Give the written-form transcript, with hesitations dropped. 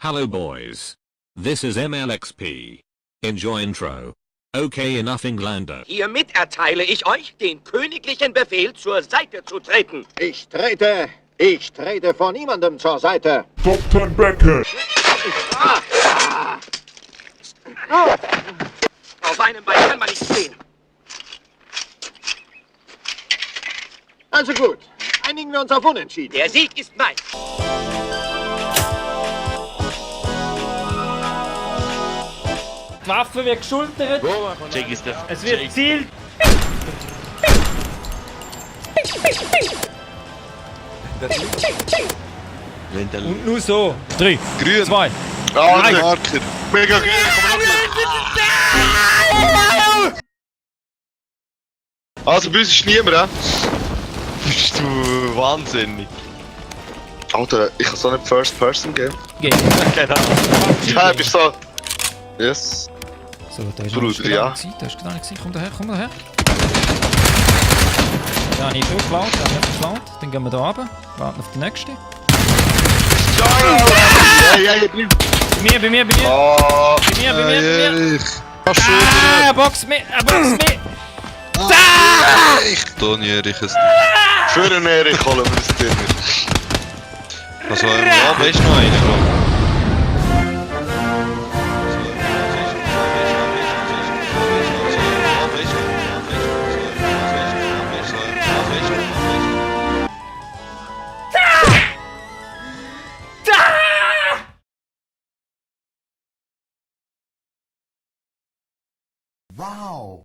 Hello boys. This is MLXP. Enjoy intro. Okay, enough Englander. Hiermit erteile ich euch den königlichen Befehl, zur Seite zu treten. Ich trete vor niemandem zur Seite. Dr. Becker. Auf einem Bein kann man nicht stehen. Also gut, einigen wir uns auf Unentschieden. Der Sieg ist mein. Die Waffe wird geschultert. Es wird gezielt. Und nur so. 3, Grün. 2. Ah, Nein. der Marker. Mega grün. Also, bei uns ist niemand, hä? Bist du wahnsinnig. Alter, ich kann so nicht First Person geben. Geht. Ja, bist so. Yes. So, da ist Bruder, ja. Da ist gar nicht. Komm daher, komm daher. Ja, nicht durchgeklaut, dann gehen wir da runter. Warten auf den nächsten. Ja, bleib. Bei mir. Oh, Bei mir. Erich. Kannst du Er boxt mich. Toni Erich ist. für den Erich holen wir das Dinner. Also, im Lab ist noch einer, glaub ich. Wow.